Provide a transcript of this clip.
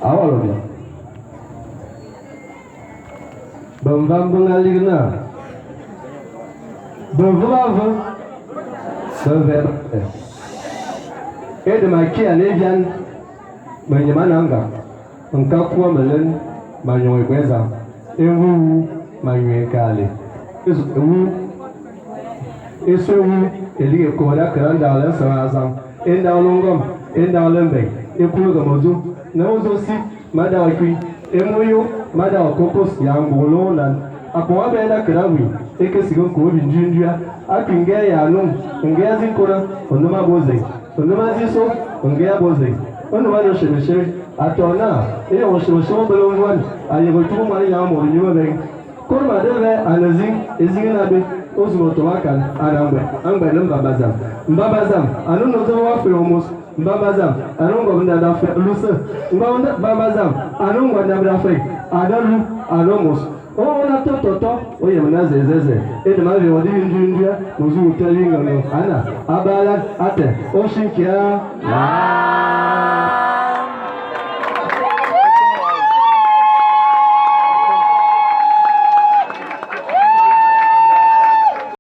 Awala bia. Bemvam be nga likh naa be ve ba ve, be vèè ba vèè. Éde ma kî ane évian menyem ane angap, nkak kua melen ma ñong ébwè zam, énvughu ma ñuè nkaalé, éwu é so éwu élikh ékôô da kera ndaghle nseng a zang, é ndaghle ôngom, é ndaghle mbeng, é kulghe medzo, n'nem ôdzô si. Ma daghe kuiñ é mo éyô, ma daghe kokos ya ngu'u nlonghan. Akong abèè da kera abuiñ, é ke sighe nkoo bindwindwia. A kuiñ ngèè ya anum, ngèè a dzi nkôran, n'nôm a bo zèñ. N'nôm a dzi so, ngèè a bo zèñ. N'nôm a ne nsheme-nsheme, a too naa, éyong nsheme-nsheme ô bele mvoan, a yeghe tughé moanñang môr ñu mebèñ. Kôrma dé vèè a ne zing, ézing é ne abé, ô zu ôtom akal, a ne ambuè, a mgbène mbamba dzam. Mbamba dzam, a ne n'nôm dzôm wa fèñ ô môs. Mbamba dzam, a ne ngop nda da fèñ alu se. Mbamba dzam, a ne ngop nda da fèñ a da lu, a ne môs. Ô na to tôtô, ô yem na zè zè zè. Éde ma ve wô di bindwindwia, ô zu wô tè wi ngeng ana, a baalan, a tè, ô shi nkiaa.